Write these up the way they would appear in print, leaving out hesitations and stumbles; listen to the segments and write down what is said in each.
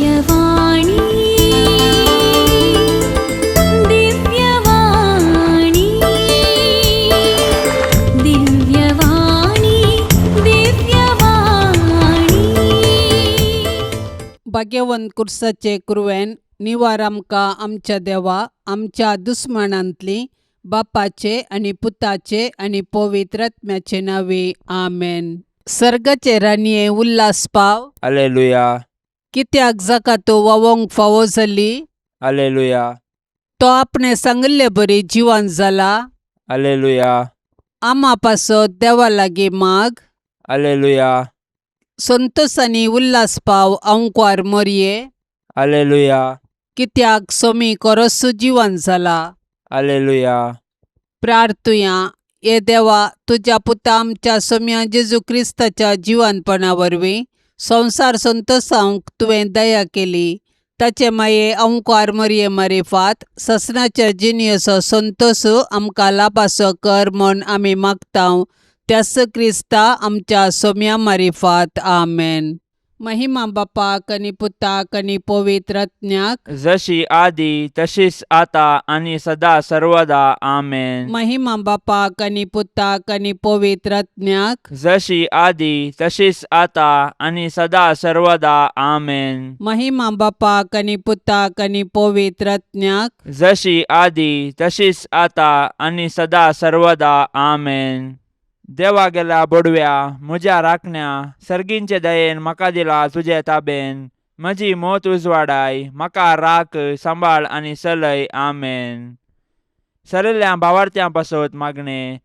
दिव्यवाणी, दिव्यवाणी, दिव्यवाणी, दिव्यवाणी. भाग्यवंत कुर्साचे कुरवेन निवार आमकां आमच्या देवा आमच्या दुस्मानांतली बापाचे आनी पुताचे आनी पवित्र आत्म्याचे नांवे आमेन. सर्गाचे राणये उल्हास पाव. अलेलुया. कित्याक जाका तो वावोंक फावो जाली. अलेलुया. तो आपणे सांगिल्ले बरी जिवन जाला. अलेलुया. आमा पासत देवा लागीं माग. अलेलुया. संतोसांनी उल्हास पाव आंकवार मोरये. अलेलुया. कित्याक सोमी कोरसू जिवन जाला. अलेलुया. प्रार्थुया. हे देवा, तुज्या पुता आमच्या सोम्या जेजू क्रिस्ताच्या जिवनपणा वरवीं संवसार संतोसावंक तुवें दया केली. ताचे माये अंकार मरये मारिफात ससनाच्या जिणेचो संतोस आमकां लाभासो कर म्हूण आमी मागता त्यास क्रिस्ता आमच्या सोम्या मारिफात. आमेन. महिमा बापाक आनी पुताक आनी पवित्र आत्म्याक. जशी आदी तशीच आता आणि सदा सर्वदा. आमेन. महिमा बापाक आनी पुताक आनी पवित्र आत्म्याक. जशी आदी तशीच आता आणि सदा सर्वदा. आमेन. महिमा बापाक आनी पुताक आनी पवित्र आत्म्याक. जशी आदी तशीच आता आणि सदा सर्वदा. आमेन. देवा गेल्या बोडव्या म्हज्या राखण्या सर्गींचे दयेन म्हाका दिला तुजे ताबेन. म्हजी मोत उजवाडाय म्हाका राख सांबाळ आनी चलय. आमेन. सरिल्ल्या भावार्थ्यां पासत मागणें.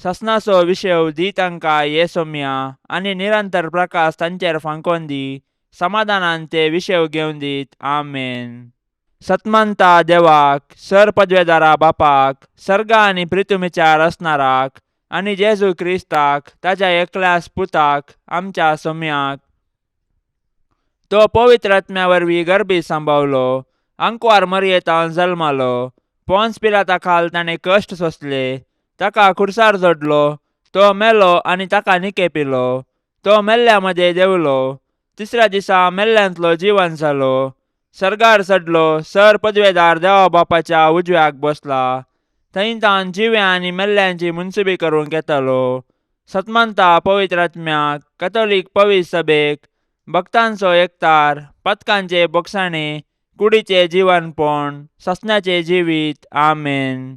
ससनाचो विशेव दी तांकां ये सोम्या आनी निरंतर प्रकाश तांचेर फांकोन दी. समाधानान ते विशेव घेवन दीत. आमेन. सतमंता देवाक सर पदवेदारा बापाक सर्गा आनी प्रितुमीच्या रचणाराक आनी जेजू क्रिस्ताक ताज्या एकल्यास पुताक आमच्या सोम्याक तो पवित्र आत्म्या वरवीं गर्भी सांबावलो. आंकवार मरयेतान जल्मालो. पोन्स पिलाता खाल ताणें कश्ट सोंसले. ताका खुर्सार जोडलो. तो मेलो आनी ताका निकेपिलो. तो मेल्ल्या मदें देंवलो. तिसऱ्या दिसा मेल्ल्यांतलो जिवन जालो. सर्गार चडलो. सर पदवेदार देवा बापाच्या उजव्याक बसला. थंय तावन जिव्या आनी मेल्ल्यांची मुनसुबी करूंक येतालो. सतमंता पवित्र आत्म्याक कथोलीक पवित्र सभेक भक्तांचो एकतार पथकांचे बोगसाणे कुडीचे जिवनपण ससनाचें जिवीत. आमेन.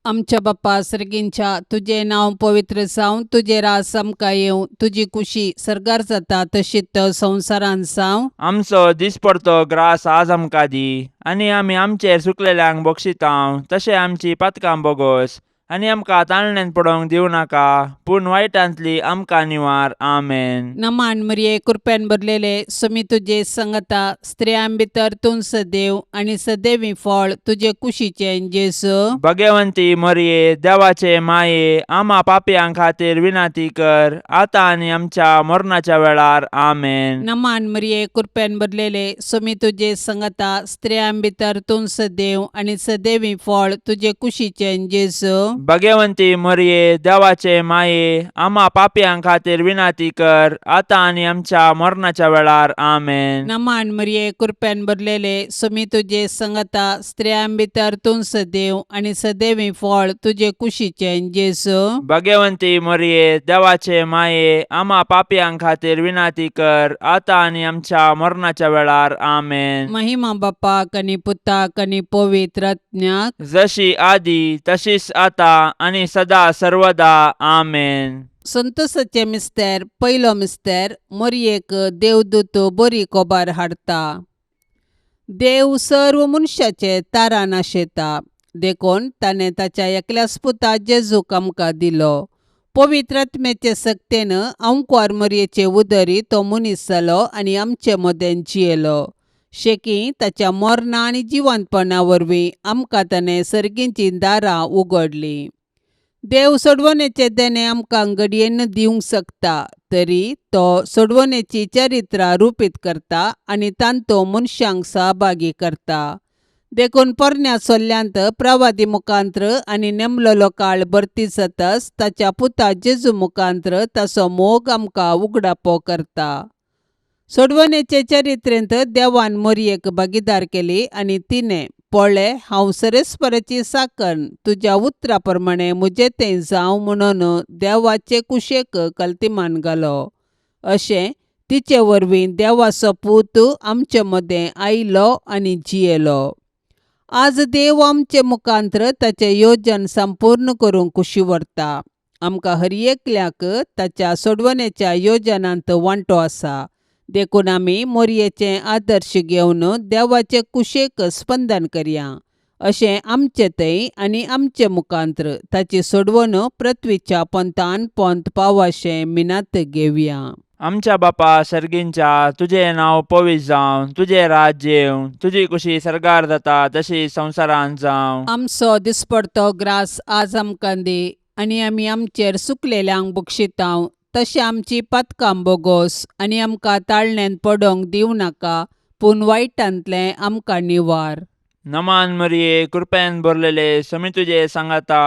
आमच्या बाप्पा सर्गींच्या, तुजें नांव पवित्र जावं, तुजें रास आमकां येवं, तुजी कुशी सर्गार जाता तशीच संवसारांत जावं. आमचो दिसपडतो ग्रास आज आमकां दी आनी आमी आमचेर चुकलेल्यांक बक्षितांव तशें आमची पातकां बोगोस आनी आमकां ताळण्यांत पडोवंक दिवं नाका पूण वायटांतली आमकां निवार. आमेन. नमान मरिये, कृपेन भरलेले, सुमी तुजे संगता, स्त्रियां भितर तूं सदैव आनी सदैवी फळ तुजे कुशीचें जेजू. भगवंती मरये देवाचे माये आमा पापयां खातीर विनंती कर आतां आनी आमच्या मरणाच्या वेळार. आमेन. नमान मरिये, कृपेन भरलेले, सुमी तुजे संगता, स्त्रियां भितर तूं सदैव आनी सदैवी फळ तुजे कुशीचें जेजू. भगवंती मरये देवाचे माये आमा पापयां खातीर विनंती कर आतां आनी आमच्या मरणाच्या वेळार. आमेन. नमान मरिये, कृपेन भरलेले, सुमी तुजे संगता, स्त्रियां भितर तूं सदैव आनी सदैवी फळ तुजे कुशीचें जेजू. भगवंती मरये देवाचे माये आमा पापयां खातीर विनंती कर आतां आनी आमच्या मरणाच्या वेळार. आमेन. महिमा बापाक आनी पुताक आनी पवित्र आत्म्याक. जशी आदी तशीच आता आनी सदा सर्वदा. आमेन. संतोषाचे मिस्तेर. पयलो मिस्तेर. मोरयेक देवदूत बरी कोबार हाडटा. देव सर्व मनशाचे तारान आशेता देखून ताणें ताच्या एकल्याच पुता जेजूक आमकां दिलो. पवित्र आत्म्याचे सक्तेन आंकवार मरयेचे उदरी तो मनीस जालो आनी आमचे मदें जियेलो. शेकी ताच्या मरणा आनी जिवंतपणा वरवीं आमकां ताणें सर्गीचीं दारां उगडलीं. देव सोडवणेचें देणें आमकां घडयेन दिवंक शकता तरी तो सोडवणेची चरित्रां रुपीत करता आनी तांतो मनशांक सहभागी करता. देखून पोरण्या सोल्ल्यांत प्रवादी मुखांत्र आनी नेमलेलो काळ भरती जातच ताच्या पुता जेजू मुखांत्र ताचो मोग आमकां उगडापो करता. सोडवणेचे चरित्रेंत देवान मोरयेक भागीदार केली आनी तिणें पळे हांव सरेस्पराची साकन तुज्या उतरा प्रमाणे म्हजें तें जावं म्हणून देवाचे कुशेक कल्तिमान घालो. अशें तिचे वरवीं देवाचो पूत आमचे मदें आयलो आनी जियेलो. आज देव आमचे मुखांत्र ताचें योजन संपूर्ण करूंक कुशी व्हरता. आमकां हर एकल्याक ताच्या सोडवणेच्या योजनांत वांटो आसा. देखून आमी मोरयेचें आदर्श घेवन देवाचे कुशेक स्पंदन करया. अशें आमचे थंय आनी आमचे मुखांत्र ताची सोडवण पृथ्वीच्या पोंतान पोंत पावाशें मिनात घेवया. आमच्या बापा सर्गींच्या तुजें नांव पवित्र जावं, तुजें राज्य येवं, तुजी कुशी सर्गार जाता तशी संवसारांत जावं. आमचो दिसपडतो ग्रास आज आमकां दी आनी आमी आमचेर सुकलेल्यांक बक्षितांव तशें आमची पातकां बोगोस आनी आमकां ताळण्यांत पडोंक दिवं नाका पूण वायटांतलें आमकां निवार. नमान मरिये, कृपेन भरलेले, समी तुजे सांगाता,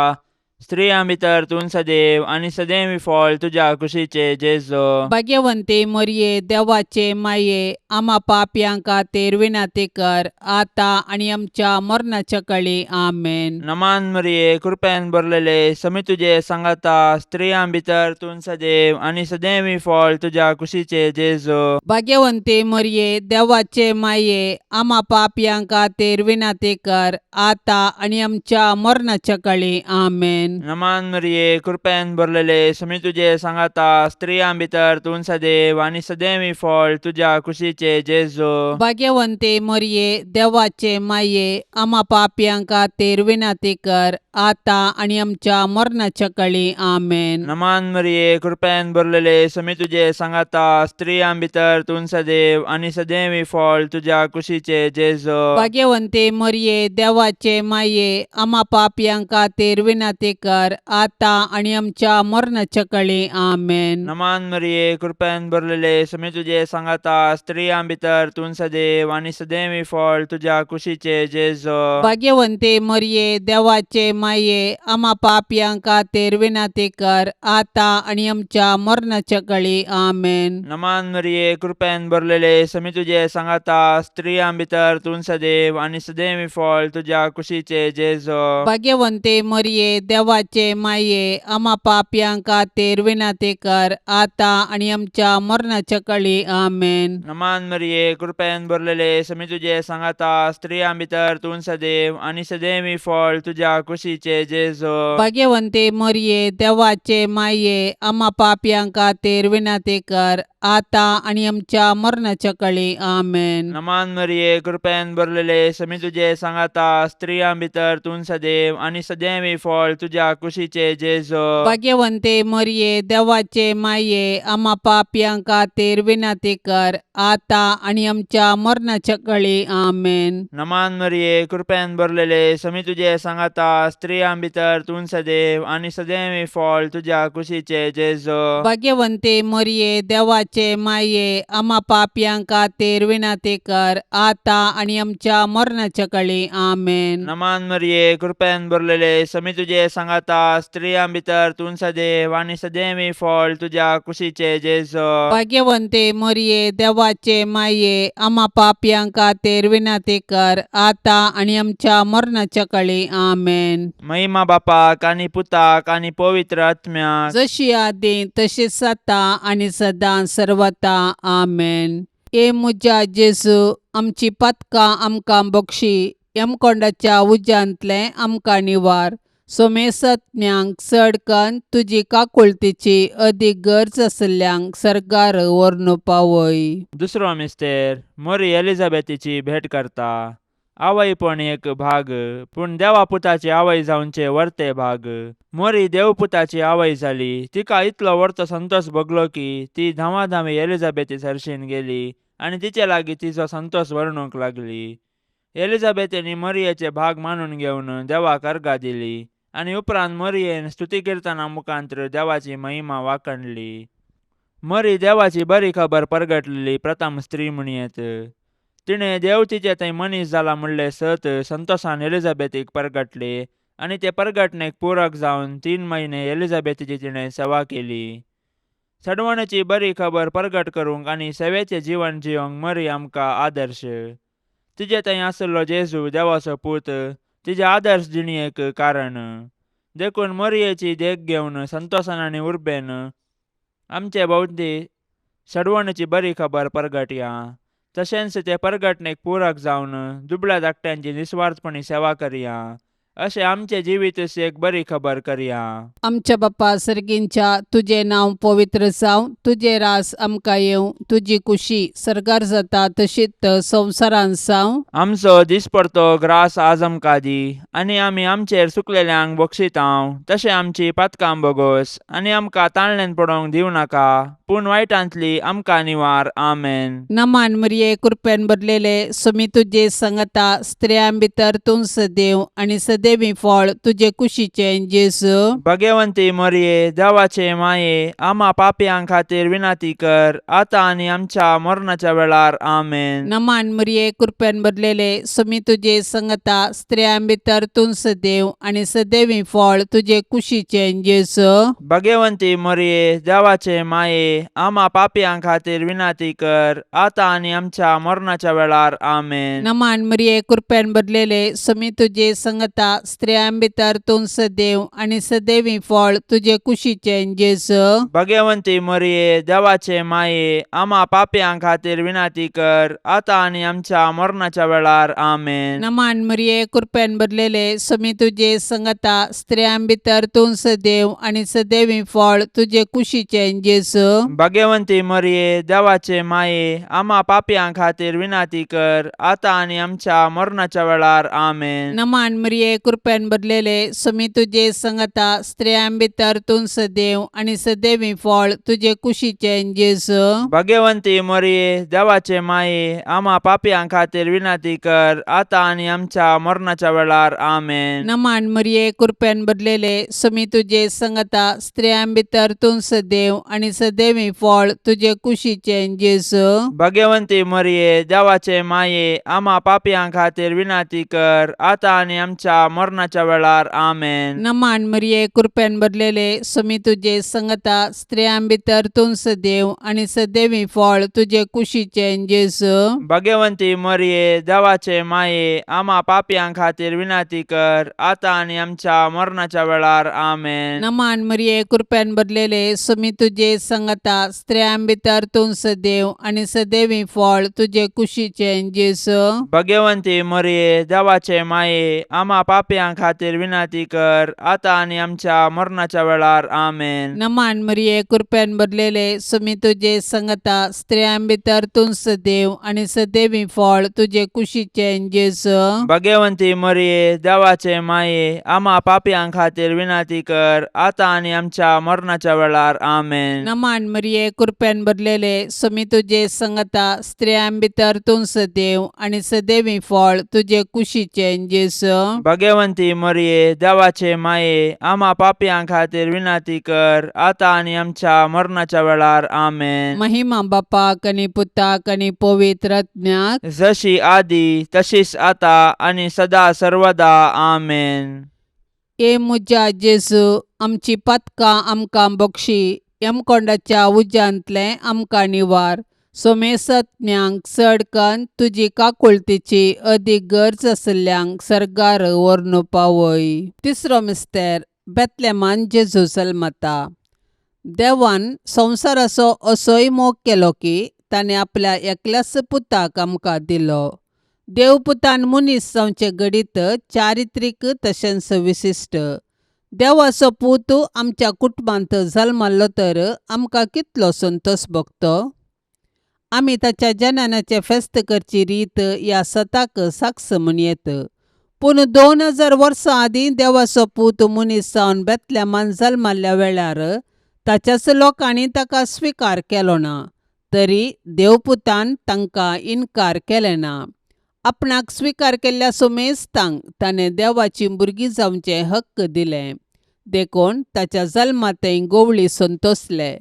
स्त्रियां भितर तूं सदैव आनी सदैव फळ तुज्या कुशीचे जेजो. भाग्यवंती मोरये, देवाचे माये, आमा पापयां खातीर विनंती कर आतां आनी आमच्या मरणाच्या कळी. आमेन. नमान मरिये, कृपेन भरलेले, समी तुजे सांगाता, स्त्रियां भितर तूं सदैव आनी सदैव फळ तुज्या कुशीचे जेजो. भाग्यवंती मोरये, देवाचे माये, आमा पापयां खातीर विनंती कर आतां आनी आमच्या मरणाच्या कळी. आमेन. नमान मरिये, कृपेन भरलेले, समी तुजे सांगाता, स्त्रियां भितर तूं सदैव आनी सदैव फळ तुज्या कुशीचे जेजो. भाग्यवंती मोरये, देवाचे माये, आमा पापयां खातीर विनंती कर आतां आनी आमच्या मरणाच्या कळी. आमेन. नमान मरिये, कृपेन भरलेले, समी तुजे सांगाता, स्त्रियां भितर तूं सदैव आनी सदैव फळ तुज्या कुशीचे जेजो. भाग्यवंती मोरये, देवाचे माये, आमा पापयां खातीर विनंती कर आतां आनी आमच्या मरणाच्या कळी. आमेन. नमान मरिये, कृपेन भरलेले, समी तुजे सांगाता, स्त्रियां भितर तूं सदैव आनी सदैव फळ तुज्या कुशीचे जेजो. भाग्यवंती मोरये, देवाचे माये, आमा पापयां खातीर विनंती कर आतां आनी आमच्या मरणाच्या कळी. आमेन. नमान मरिये, कृपेन भरलेले, समी तुजे सांगाता, स्त्रियां भितर तूं सदैव आनी सदैव फळ तुज्या कुशीचे जेजो. भाग्यवंती मोरये, देवाचे माये, आमा पापयां खातीर विनंती कर आतां आनी आमच्या मरणाच्या कळी. आमेन. नमान मरिये, कृपेन भरलेले, समी तुजे सांगाता, स्त्रियां भितर तूं सदैव आनी सदैव फळ तुज्या कुशीचे जेजो. भाग्यवंती मोरये, देवाचे माये, आमा पापयां खातीर विनंती कर आतां आनी आमच्या मरणाच्या कळी. आमेन. नमान मरिये, कृपेन भरलेले, समी तुजे सांगाता, स्त्रियां भितर तूं सदैव आनी सदैव फळ तुज्या कुशीचे जेजो. भाग्यवंती मोरये, देवाचे माये, आमा पापयां खातीर विनंती कर आतां आनी आमच्या मरणाच्या कळी. आमेन. नमान मरिये, कृपेन भरलेले, समी तुजे सांगाता, स्त्रियां भितर तूं सदैव आनी सदैव फळ तुज्या कुशीचे जेजो. भाग्यवंती मोरये, देवाचे माये, आमा पापयां खातीर विनंती कर आतां आनी आमच्या मरणाच्या कळी. आमेन. नमान मरिये, कृपेन भरलेले, समी तुजे सांगाता, स्त्रियां भितर तूं सदैव आनी सदैव फळ तुज्या कुशीचे जेजो. भाग्यवंती मोरये, देवाचे माये, आमा पापयां खातीर विनंती कर आतां आनी आमच्या मरणाच्या कळी. आमेन. महिमा बापाक आनी पुताक आनी पवित्र आत्म्याक, जशी आदी तशीच आतां आनी सदां सर्वता. आमेन. ए म्हज्या जेजू, आमची पातकां आमकां बक्षी, यमकोंडाच्या उज्यांतलें आमकां निवार, सोमेसत्म्यांक चड कन्न तुजी काकुळतीची अदीक गरज आशिल्ल्यांक सर्गार व्हरून पावय. दुसरो मिस्तेर मोरी एलिझाबेथीची भेट करता. आवयपण एक भाग, पूण देवा पुताची आवय जावचे वर्ते भाग. मोरी देवपुताची आवय जाली. तिका इतलो वर्तो संतोष भोगलो की ती धांवाधांवी एलिझाबेथी सरशीन गेली आनी तिचे लागीं तिचो संतोष वर्णूंक लागली. एलिझाबेथीन मोरयेचे भाग मानून घेवन देवाक अर्गां दिली आनी उपरांत मोरयेन स्तुती किर्तना मुखांत्र देवाची महिमा वाखणली. मोरी देवाची बरी खबर परगटलेली प्रथम स्त्री म्हणयेत. तिणें देव तिचे थंय मनीस जाला म्हणलें सत संतोषान एलिझाबेथीक परगटले आनी ते परगटणेक पूरक जावन 3 म्हयने एलिझाबेथीची तिणें सेवा केली. सडवणेची बरी खबर परगट करूंक आनी सेवेचें जिवन जिवंक मरी आमकां आदर्श. तिजे थंय आसलो जेजू देवाचो पूत तिजे आदर्श जिणेक कारण. देखून मरयेची देख घेवन संतोसान आनी उर्बेन आमचे भोंवती सडवणेची बरी खबर परगटया. तशेंच ते परगटणेक पूरक जावन दुबळ्या धाकट्यांची निस्वार्थपणी सेवा करया. अशें आमचें जिवीत एक बरी खबर करया. आमच्या बापा सर्गींच्या, तुजें नांव पवित्र जावं, तुजें रास आमकां येवं, तुजी कुशी सर्गार जाता तशीच संवसारांत जावं. आमचो दिसपडतो ग्रास आज आमकां दी आनी आमी आमचेर चुकलेल्यांक बक्षितांव तशें आमची पातकां बोगोस आनी आमकां ताळण्यान पडोवंक दिवं नाका, पूण वायटांतली आमकां निवार. आमेन. नमान मरिये, कृपेन भरलेले, सुमी तुजे संगता, स्त्रियां भितर तूं सदैव आनी सदैवी फळ तुजे कुशीचें जेजू. भगवंती मरये, देवाचे माये, आमा पापयां खातीर विनंती कर, आतां आनी आमच्या मरणाच्या वेळार. आमेन. नमान मरिये, कृपेन भरलेले, सुमी तुजे संगता, स्त्रियां भितर तूं सदैव आनी सदैवी फळ तुजे कुशीचें जेजू. भगवंती मरये, देवाचे माये, आमा पापयां खातीर विनंती कर, आतां आनी आमच्या मरणाच्या वेळार. आमेन. नमान मरिये, कृपेन भरलेले, सुमी तुजे संगता, स्त्रियां भितर तूं सदैव आनी सदैवी फळ तुजे कुशीचें जेजू. भगवंती मरये, देवाचे माये, आमा पापयां खातीर विनंती कर, आतां आनी आमच्या मरणाच्या वेळार. आमेन. नमान मरिये, कृपेन भरलेले, सुमी तुजे संगता, स्त्रियां भितर तूं सदैव आनी सदैवी फळ तुजे कुशीचें जेजू. भगवंती मरये, देवाचे माये, आमा पापयां खातीर विनंती कर, आतां आनी आमच्या मरणाच्या वेळार. आमेन. नमान मरिये, कृपेन भरलेले, सुमी तुजे संगता, स्त्रियां भितर तूं सदैव आनी सदैवी फळ तुजे कुशीचें जेजू. भगवंती मरये, देवाचे माये, आमा पापयां खातीर विनंती कर, आतां आनी आमच्या मरणाच्या वेळार. आमेन. नमान मरिये, कृपेन भरलेले, सुमी तुजे संगता, स्त्रियां भितर तूं सदैव आनी सदैवी फळ तुजे कुशीचें जेजू. भगवंती मरये, देवाचे माये, आमा पापयां खातीर विनंती कर, आतां आनी आमच्या मरणाच्या वेळार. आमेन. नमान मरिये, कृपेन भरलेले, सुमी तुजे संगता, स्त्रियां भितर तूं सदैव आनी सदैवी फळ तुजे कुशीचें जेजू. भगवंती मरये, देवाचे माये, आमा पापयां खातीर विनंती कर, आतां आनी आमच्या मरणाच्या वेळार. आमेन. नमान मरिये, कृपेन भरलेले, सुमी तुजे संगता, स्त्रियां भितर तूं सदैव आनी सदैवी फळ तुजे कुशीचें जेजू. भगवंती मरये, देवाचे माये, आमा पापयां खातीर विनंती कर, आतां आनी आमच्या मरणाच्या वेळार. आमेन. नमान मरिये, कृपेन भरलेले, सुमी तुजे संगता, स्त्रियां भितर तूं सदैव आनी सदैवी फळ तुजे कुशीचें जेजू. भगवंती मरये, देवाचे माये, आमा पापयां खातीर विनंती कर, आतां आनी आमच्या मरणाच्या वेळार. आमेन. नमान मरिये, कृपेन भरलेले, सुमी तुजे संगता, स्त्रियां भितर तूं सदैव आनी सदैवी फळ तुजे कुशीचें जेजू. भगवंती मरये, देवाचे माये, आमा पापयां खातीर विनंती कर, आतां आनी आमच्या मरणाच्या वेळार. आमेन. महिमा बापाक आनी पुताक आनी पवित्र आत्म्याक, जशी आदी तशीच आता आनी सदा सर्वदा. आमेन. ए म्हज्या जेजू, आमची पातकां आमकां बक्षी, यमकोंडाच्या उज्यांतलें आमकां निवार, सोमेसत्म्यांक चड कन्न तुजी काकुळतीची अदीक गरज आशिल्ल्यांक सर्गार व्हरून पावय. तिसरो मिस्तेर, बेतलेमान जेजू जल्मता. देवान संवसाराचो असोय मोग केलो की ताणें आपल्या एकल्याच पुताक आमकां दिलो. देव पुतान मनीस जावचें घडीत चारित्रीक तशेंच विशिश्ट. देवाचो पूत आमच्या कुटुंबांत जल्मल्लो तर आमकां कितलो संतोश भोगतो. आमी ताच्या जननाचें फेस्त करची रीत ह्या सताक साक्ष म्हूण येत. पूण 2000 वर्सां आदीं देवाचो पूत मनीस जावन बेतलेमान जल्मल्ल्या वेळार ताच्याच लोकांनी ताका स्विकार केलो ना, तरी देवपुतान तांकां इनकार केलें ना. आपणाक स्विकार केल्ल्या सुमेस्तांक ताणें देवाची भुरगीं जावचें हक्क दिलें. देखून ताच्या जल्मांतय गोवळी संतोसले.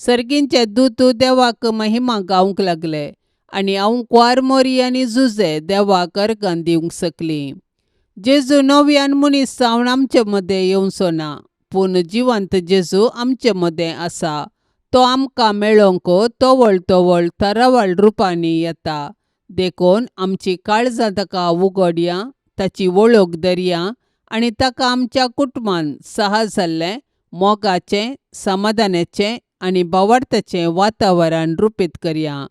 सर्गींचे दूत देवाक महिमा गावंक लागले आनी आंवकुवार मोरी आनी जुजे देवाक अर्गां दिवंक शकलीं. जेजू नव्यान मनीस जावन आमचे मदें येवचो ना, पूण जिवंत जेजू आमचे मदें आसा. तो आमकां मेळोवंक तवळ तवळ तरावळ रुपांनी येता. देखून आमची काळजां ताका उगडया, ताची वळख धरया आनी ताका आमच्या कुटुंबान सहज जाल्लें मोगाचें, समाधानाचें आनी भावार्थाचें वातावरण रुपीत करया.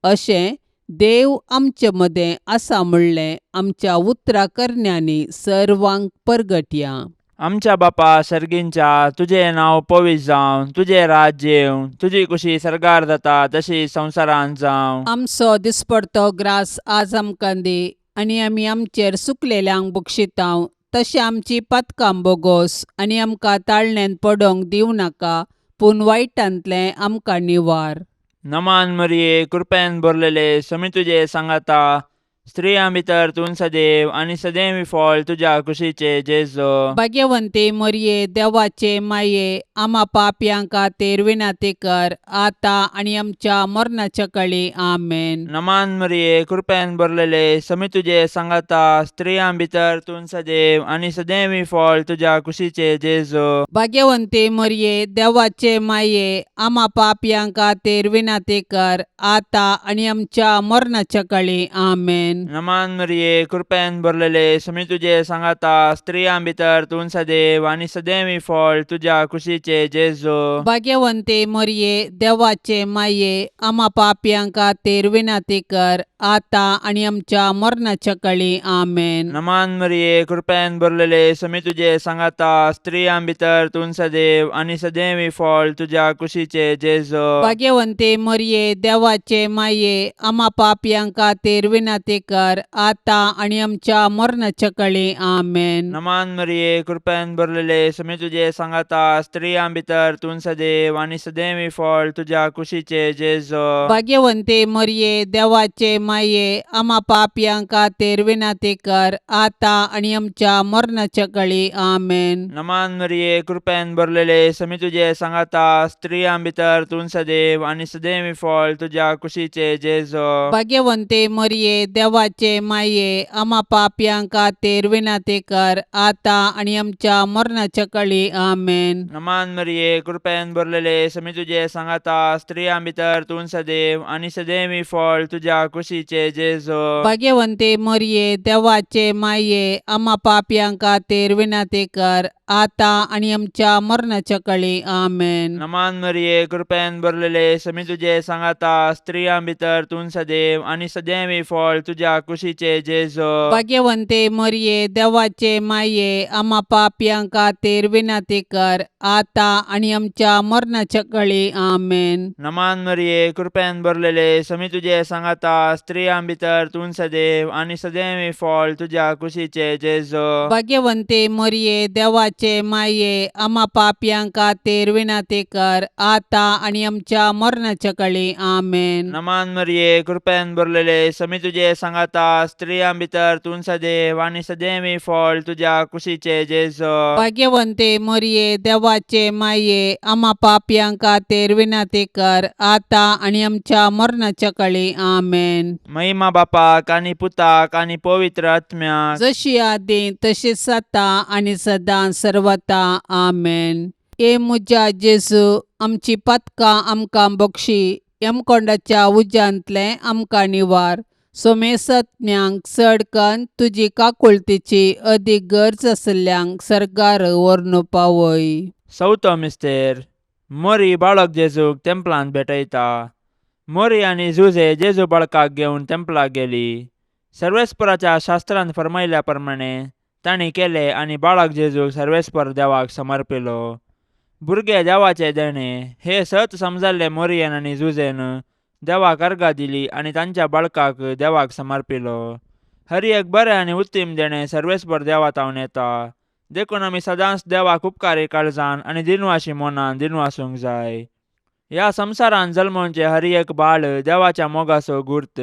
अशें देव आमचे मदें आसा म्हणलें आमच्या उतरा करण्यांनी सर्वांक परगटया. आमच्या बापा सर्गींच्या, तुजें नांव पवित्र जावं, तुजें राज्य येवं, तुजी कुशी सर्गार जाता तशी संवसारांत जावं. आमचो दिसपडतो ग्रास आज आमकां दी आनी आमी आमचेर सुकलेल्यांक बक्षितांव तशें आमची पातकां बोगोस आनी आमकां ताळण्यांत पडोवंक दिवं नाका, पूण वायटांतलें आमकां निवार. नमान मरिये, कृपेन भरलेले, समी तुजे सांगाता, स्त्रियां भितर तूं सदैव आनी सदैव फळ तुज्या कुशीचे जेजो. भाग्यवंती मरिये, देवाचे माये, आमा पापयां खातीर विनंती कर आतां आनी आमच्या मरणाच्या कळी. आमेन. नमान मरिये, कृपेन भरलेले, समी तुजे सांगाता, स्त्रियां भितर तूं सदैव आनी सदैव फळ तुज्या कुशीचे जेजो. भाग्यवंती मरिये, देवाचे माये, आमा पापयां खातीर विनंती कर आतां आनी आमच्या मरणाच्या कळी. आमेन. नमान मरिये, कृपेन भरलेले, समी तुजे सांगाता, स्त्रियां भितर तूं सदैव आनी सदैव फळ तुज्या कुशीचे जेजो. भाग्यवंती मरिये, देवाचे माये, आमा पापयां खातीर विनंती कर आतां आनी आमच्या मरणाच्या कळी. आमेन. नमान मरिये, कृपेन भरलेले, समी तुजे सांगाता, स्त्रियां भितर तूं सदैव आनी सदैव फळ तुज्या कुशीचे जेजो. भाग्यवंती मरिये, देवाचे माये, आमा पापयां खातीर विनंती कर आतां आनी आमच्या मरणाच्या कळी. आमेन. नमान मरिये, कृपेन भरलेले, समी तुजे सांगाता, स्त्रियां भितर तूं सदैव आनी सदैव फळ तुज्या कुशीचे जेजो. भाग्यवंती मरिये, देवाचे माये, आमा पापयां खातीर विनंती कर आतां आनी आमच्या मरणाच्या कळी. आमेन. नमान मरिये, कृपेन भरलेले, समी तुजे सांगाता, स्त्रियां भितर तूं सदैव आनी सदैव फळ तुज्या कुशीचे जेजो. भाग्यवंती मरिये, देवाचे माये, आमा पापयां खातीर विनंती कर आतां आनी आमच्या मरणाच्या कळी. आमेन. नमान मरिये, कृपेन भरलेले, समी तुजे सांगाता, स्त्रियां भितर तूं सदैव आनी सदैव फळ तुज्या कुशीचे जेजो. भाग्यवंती मरिये, देवाचे माये, आमा पापयां खातीर विनंती कर आतां आनी आमच्या मरणाच्या कळी. आमेन. नमान मरिये, कृपेन भरलेले, समी तुजे सांगाता, स्त्रियां भितर तूं सदैव आनी सदैव फळ तुज्या कुशीचे जेजो. भाग्यवंती मरिये, देवाचे माये, आमा पापयां खातीर विनंती कर आतां आनी आमच्या मरणाच्या कळी. आमेन. नमान मरिये, कृपेन भरलेले, समी तुजे सांगाता, स्त्रियां भितर तूं सदैव आनी सदैव फळ तुज्या कुशीचे जेजो. भाग्यवंती मरिये, देवाचे माये, आमा पापयां खातीर विनंती कर आतां आनी आमच्या मरणाच्या कळी. आमेन. नमान मरिये, कृपेन भरलेले, समी तुजे सांगाता, स्त्रियां भितर तूं सदैव आनी सदैव फळ तुज्या कुशीचे जेजो. भाग्यवंती मरिये, देवाचे माये, आमा पापयां खातीर विनंती कर आतां आनी आमच्या मरणाच्या कळी. आमेन. महिमा बापाक आनी पुताक आनी पवित्र आत्म्याक, जशी आदी तशीच आतां आनी सदां सर्वता. आमेन. हे म्हज्या जेजू, आमची पातकां आमकां बक्षी, यमकोंडाच्या उज्यांतलें आमकां निवार, सोमेसत्म्यांक चड कन्न तुजी काकुळतीची अदीक गरज आशिल्ल्यांक सर्गार व्हरून पावय. चवथो मिस्तेर. मोरी बाळक जेजूक तेंपलांत भेटयता. मोरी आनी जुझे जेजू बाळकाक घेवन तेंपलाक गेली. सर्वेस्पराच्या शास्त्रांत फर्मायल्या प्रमाणे तांणी केलें आनी बाळक जेजूक सर्वेस्पर देवाक समर्पिलो. भुरगे देवाचे देणे हे सत समजाल्ले मोरियन आनी जुझेन देवाक अर्गां दिली आनी तांच्या बाळकाक देवाक समर्पिलो. हर एक बरें आनी उत्तीम देणें सर्वेस्पर देवा तावन येता, देखून आमी सदांच देवाक उपकारी काळजान आनी दिनवाशी मनान दिनवासूंक जाय. ह्या संवसारांत जल्मोवचें हर एक बाळ देवाच्या मोगाचो गुर्त.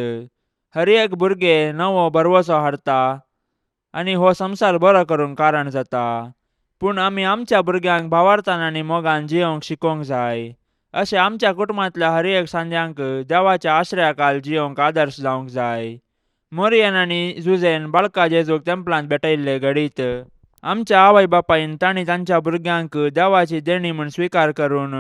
हर एक भुरगें नवो भरवसो हाडटा आनी हो संवसार बरो करूंक कारण जाता. पूण आमी आमच्या भुरग्यांक भावार्थान आनी मोगान जियोवंक शिकोवंक जाय. अशें आमच्या कुटुंबांतल्या हर एक सांद्यांक देवाच्या आश्रयाखाल जियोवंक आदर्श जावंक जाय. मोरियन आनी जुझेन बाळका जेजूक तेंपलांत भेटयल्ले घडीत आमच्या आवय बापायन तांणी तांच्या भुरग्यांक देवाची देणी म्हूण स्विकार करून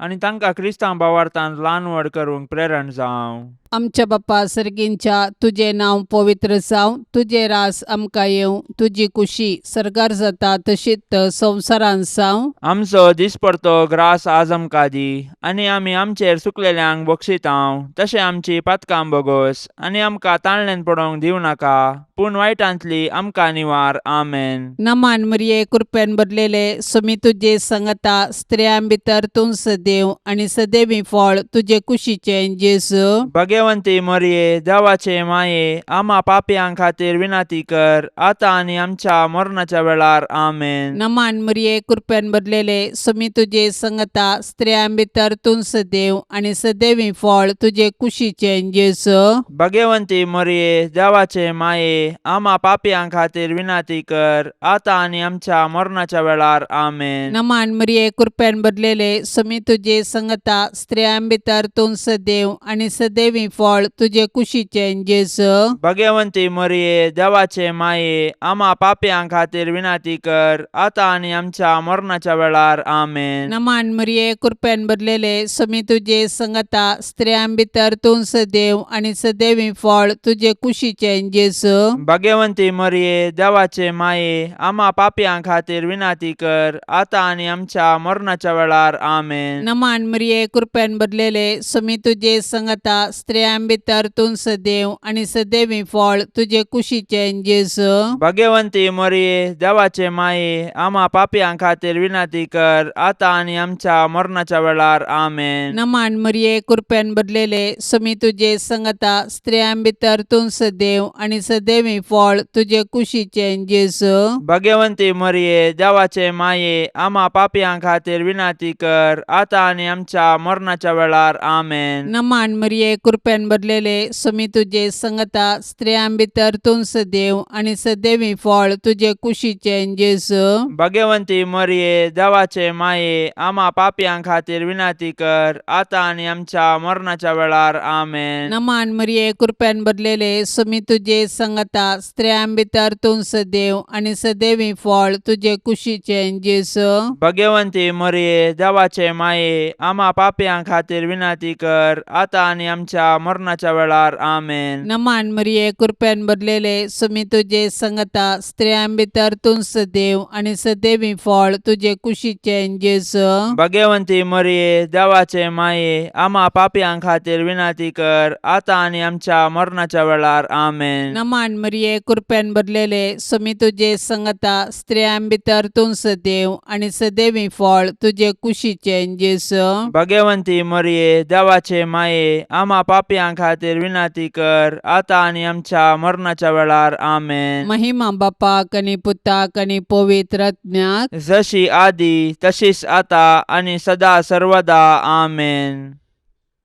आनी तांकां क्रिस्तांव भावार्थान ल्हान व्हड करूंक प्रेरण जावं. आमच्या बापा सर्गींच्या तुजें नांव पवित्र जावं, तुजें रास आमकां येवं, तुजी कुशी सर्गार जाता तशीच संवसारांत जावं. आमचो दिसपडतो ग्रास आज आमकां दी आनी आमी आमचेर सुकलेल्यांक बक्षितांव तशें आमची पातकां बोगोस आनी आमकां ताळण्यान पडोवंक दिवं नाका पूण वायटांतली आमकां निवार. आमेन. नमान मरिये, कृपेन भरलेले, सुमी तुजे संगता, स्त्रियां भितर तूं सदैव आनी सदैवी फळ तुजे कुशीचें जेजू. भगवंती मरिये, देवाचे माये, आमा पापयां खातीर विनंती कर आतां आनी आमच्या मरणाच्या वेळार. आमेन. नमान मरिये, कृपेन भरलेले, सुमी तुजे संगता, स्त्रियां भितर तूं सदैव आनी सदैवी फळ तुजे कुशीचें जेजू. भगवंती मरिये, देवाचे माये, आमा पापयां खातीर विनंती कर आतां आनी आमच्या मरणाच्या वेळार. आमेन. नमान मरिये, कृपेन भरलेले, सुमी तुजे संगता, स्त्रियां भितर तूं सदैव आनी सदैवी फळ तुजे कुशीचें जेजू. भगवंती मरिये, देवाचे माये, आमा पापयां खातीर विनंती कर आतां आनी आमच्या मरणाच्या वेळार. आमेन. नमान मरिये, कृपेन भरलेले, सुमी तुजे संगता, स्त्रियां भितर तूं सदैव आनी सदैवी फळ तुजे कुशीचें जेजू. भगवंती मरिये, देवाचे माये, आमा पापयां खातीर विनंती कर आतां आनी आमच्या मरणाच्या वेळार. आमेन. नमान मरिये, कृपेन भरलेले, सुमी तुजे संगता, स्त्रियां भितर तूं सदैव आनी सदैवी फळ तुजे कुशीचें जेजू. भगवंती मरिये, देवाचे माये, आमा पापयां खातीर विनंती कर आतां आनी आमच्या मरणाच्या वेळार. आमेन. नमान मरिये, कृपेन भरलेले, सुमी तुजे संगता, स्त्रियां भितर तूं सदैव आनी सदैवी फळ तुजे कुशीचें जेजू. भगवंती मरिये, देवाचे माये, आमा पापयां खातीर विनंती कर आतां आनी आमच्या मरणाच्या वेळार. आमेन. नमान मरिये, कृपेन भरलेले, सुमी तुजे संगता, स्त्रियां भितर तूं सदैव आनी सदैवी फळ तुजे कुशीचें जेजू. भगवंती मरिये, देवाचे माये, आमा पापयां खातीर विनंती कर आतां आनी आमच्या मरणाच्या वेळार. आमेन. नमान मरिये, कृपेन भरलेले, सुमी तुजे संगता, स्त्रियां भितर तूं सदैव आनी सदैवी फळ तुजे कुशीचें जेजू. भगवंती मरिये, देवाचे माये, आमा पापयां खातीर विनंती कर आतां आनी आमच्या मरणाच्या वेळार. आमेन. नमान मरिये, कृपेन भरलेले, सुमी तुजे संगता, स्त्रियां भितर तूं सदैव आनी सदैवी फळ तुजे कुशीचें जेजू. भगवंती मरिये, देवाचे माये, आमा पापयां खातीर विनंती कर आतां आनी आमच्या मरणाच्या वेळार. आमेन. नमान मरिये, कृपेन भरलेले, सुमी तुजे संगता, स्त्रियां भितर तूं सदैव आनी सदैवी फळ तुजे कुशीचें जेजू. भगवंती मरिये, देवाचे माये, आमा पापयां खातीर विनंती कर आतां आनी आमच्या मरणाच्या वेळार. आमेन. महिमा बापाक आनी पुताक आनी पवित्र आत्म्याक. जशी आदी तशीच आता आनी सदा सर्वदा. आमेन.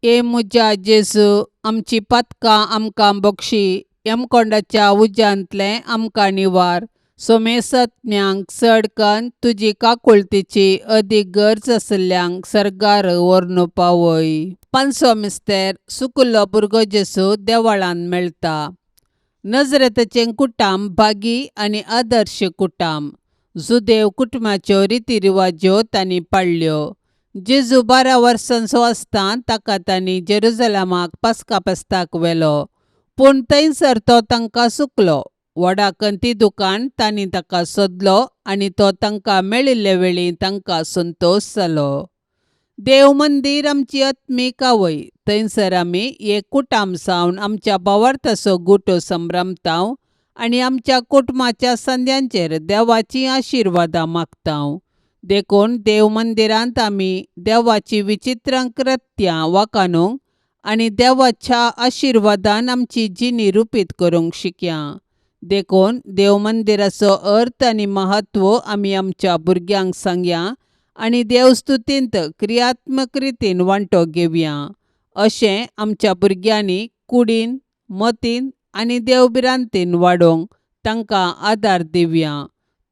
ए म्हज्या जेजू, आमची पातकां आमकां बक्षी, यमकोंडाच्या उज्यांतलें आमकां निवार, सोमेसत्म्यांक चड कन्न तुजी काकुळतीची अदीक गरज आशिल्ल्यांक सर्गार व्हरून पावय. पांचवो मिस्तेर, सुकुल्लो भुरगो जेजू देवळांत मेळटा. नजरेताचें कुटाम भागी आनी आदर्श कुटाम. जुदेव कुटुंबाच्यो रिती रिवाज्यो तांणी पाळ्ळ्यो. जेजू 12 वर्सांचो आसतना ताका तांणी जेरुजलमाक पास्का फेस्ताक व्हेलो, पूण थंयसर तो तांकां चुकलो. व्हडा कंती दुकान तांणी ताका सोदलो आनी तो तांकां मेळिल्ले वेळी तांकां संतोश जालो. देव मंदीर आमची आत्मीक आवय. थंयसर आमी एक कुटाम जावन आमच्या भावार्थाचो गुटो संभ्रमता आनी आमच्या कुटुंबाच्या संद्यांचेर देवाचीं आशिर्वादां मागता. देखून देव मंदिरांत आमी देवाची विचित्र कृत्यां वाखाणूंक आनी देवाच्या आशिर्वादान आमची जिणी रुपीत करूंक शिकया. देखून देव मंदिराचो अर्थ आनी म्हत्व आमी आमच्या भुरग्यांक सांगया आनी देवस्तुतींत क्रियात्मक रितीन वांटो घेवया. अशें आमच्या भुरग्यांनी कुडीन, मतीन आनी देवभिरांतीन वाडोवंक तांकां आदार दिवया.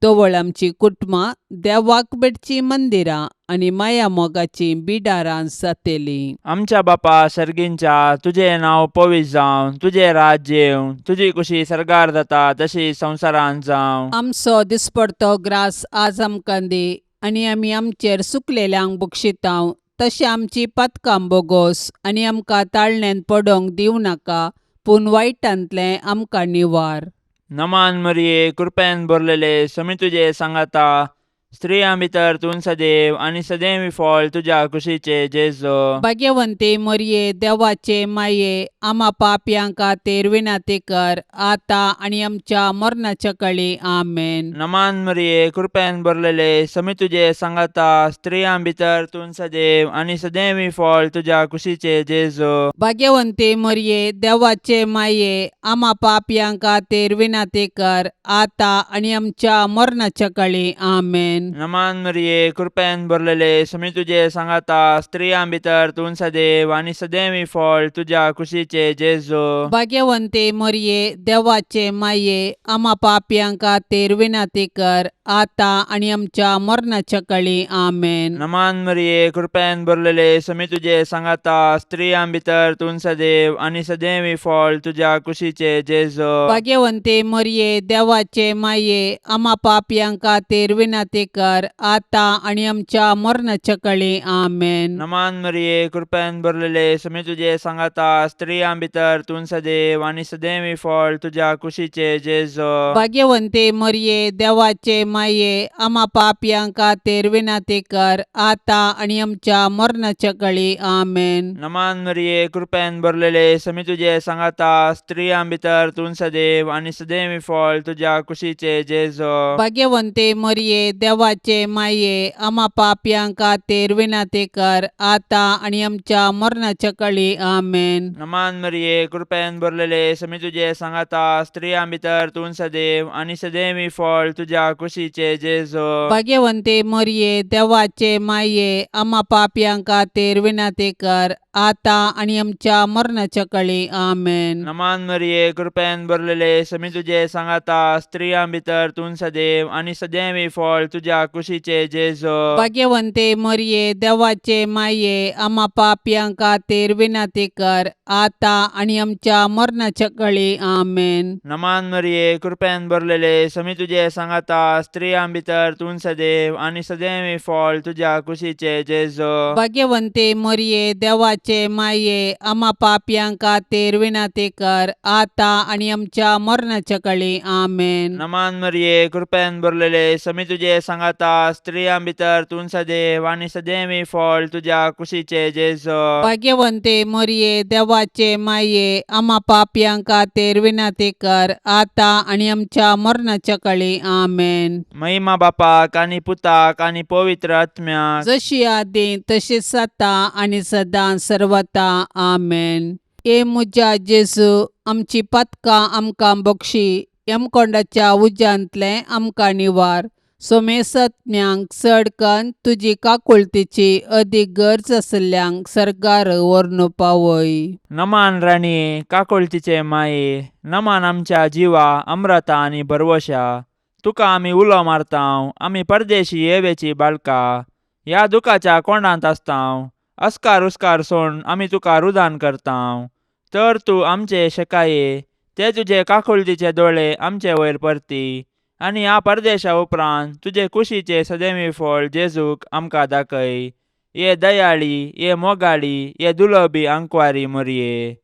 तवळ आमची कुटुंबां देवाक भेटचीं मंदिरां आनी माया मोगाचीं बिडारां जातलीं. आमच्या बापा सर्गींच्या, तुजें नांव पवित्र जावं, तुजें राज्य येवं, तुजी कुशी सर्गार जाता तशी संवसारांत जावं. आमचो दिसपडतो ग्रास आज आमकां दी आनी आमी आमचेर सुकलेल्यांक बक्षितांव तशें आमची पातकां बोगोस आनी आमकां ताळण्यांत पडोंक दिवं नाका पूण वायटांतलें आमकां निवार. नमान मरिये, कृपेन भरलेले, समी तुजे सांगाता, स्त्रियां भितर तूं सदैव आनी सदैव फळ तुज्या कुशीचे जेजो. भाग्यवंती मरिये, देवाचे माये, आमा पापयां खातीर विनंती कर आतां आनी आमच्या मरणाच्या कळी. आमेन. नमान मरिये, कृपेन भरलेले, समी तुजे सांगाता, स्त्रियां भितर तूं सदैव आनी सदैव फळ तुज्या कुशीचे जेजो. भाग्यवंती मरिये, देवाचे माये, आमा पापयां खातीर विनंती कर आतां आनी आमच्या मरणाच्या कळी. आमेन. नमान मरिये, कृपेन भरलेले, समी तुजे सांगाता, स्त्रियां भितर तूं सदैव आनी सदैव फळ तुज्या कुशीचे जेजो. भाग्यवंती मरिये, देवाचे माये, आमा पापयां खातीर विनंती कर आतां आनी आमच्या मरणाच्या कळी. आमेन. नमान मरिये, कृपेन भरलेले, समी तुजे सांगाता, स्त्रियां भितर तूं सदैव आनी सदैव फळ तुज्या कुशीचे जेजो. भाग्यवंती मरिये, देवाचे माये, आमा पापयां खातीर विनंती कर आतां आनी आमच्या मरणाच्या कळी. आमेन. नमान मरिये, कृपेन भरलेले, समी तुजे सांगाता, स्त्रियां भितर तूं सदैव आनी सदैव फळ तुज्या कुशीचे जेजो. भाग्यवंती मरिये, देवाचे माये, आमा पापयां खातीर विनंती कर आतां आनी आमच्या मरणाच्या कळी. आमेन. नमान मरिये, कृपेन भरलेले, समी तुजे सांगाता, स्त्रियां भितर तूं सदैव आनी सदैव फळ तुज्या कुशीचे जेजो. भाग्यवंती मरिये, देवाचे माये, आमा पापयां खातीर विनंती कर आतां आनी आमच्या मरणाच्या कळी. आमेन. नमान मरिये, कृपेन भरलेले, समी तुजे सांगाता, स्त्रियां भितर तूं सदैव आनी सदैव फळ तुज्या कुशीचे जेजो. भाग्यवंती मरिये, देवाचे माये, आमा पापयां खातीर विनंती कर आतां आनी आमच्या मरणाच्या कळी. आमेन. नमान मरिये, कृपेन भरलेले, समी तुजे सांगाता, स्त्रियां भितर तूं सदैव आनी सदैव फळ तुज्या कुशीचे जेजो. भाग्यवंती मरिये, देवाचे माये, आमा पापयां खातीर विनंती कर आतां आनी आमच्या मरणाच्या कळी. आमेन. नमान मरिये, कृपेन भरलेले, समी तुजे सांगाता, स्त्रियां भितर तूं सदैव आनी सदैव फळ तुज्या कुशीचे जेजो. भाग्यवंती मरिये, देवाचे माये, आमा पापयां खातीर विनंती कर आतां आनी आमच्या मरणाच्या कळी. आमेन. नमान मरिये, कृपेन भरलेले, समी तुजे सांगाता, स्त्रियां भितर तूं सदैव आनी सदैव फळ तुज्या कुशीचे जेजो. भाग्यवंती मरिये, देवाचे माये, आमा पापयां खातीर विनंती कर आतां आनी आमच्या मरणाच्या कळी. आमेन. महिमा बापाक आनी पुताक आनी पवित्र आत्म्याक, जशी आदी तशीच आतां आनी सदां सर्वता. आमेन. ए म्हज्या जेजू, आमची पातकां आमकां बक्षी, यमकोंडाच्या उज्यांतलें आमकां निवार, सोमेसत्म्यांक चड कन्न तुजी काकुळतीची अदीक गरज आशिल्ल्यांक सर्गार व्हरून पावय. नमान राणये, काकुळतीचे माये, नमान आमच्या जिवा अम्रता आनी भरवशा, तुका आमी उलो मारतांव, आमी परदेशी येवेची बाळका, ह्या दुखाच्या कोंडांत आसतांव, अस्कार उस्कार सोड आमी तुका रुदान करतांव, तर तूं आमचे शेकाये ते तुजे काकुळतीचे दोळे आमचे वयर परती आनी ह्या परदेशा उपरांत तुजे कुशीचे सदैवी फळ जेजूक आमकां दाखय. ये दयाळी, ये मोगाळी, ये दुलबी आंकवारी मोरये,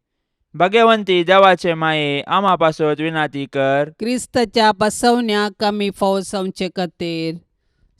भाग्यवंती देवाचे माये, आमा पासत विनाती कर. क्रिस्ताच्या बसवण्याक आमी फावो जावचे खातीर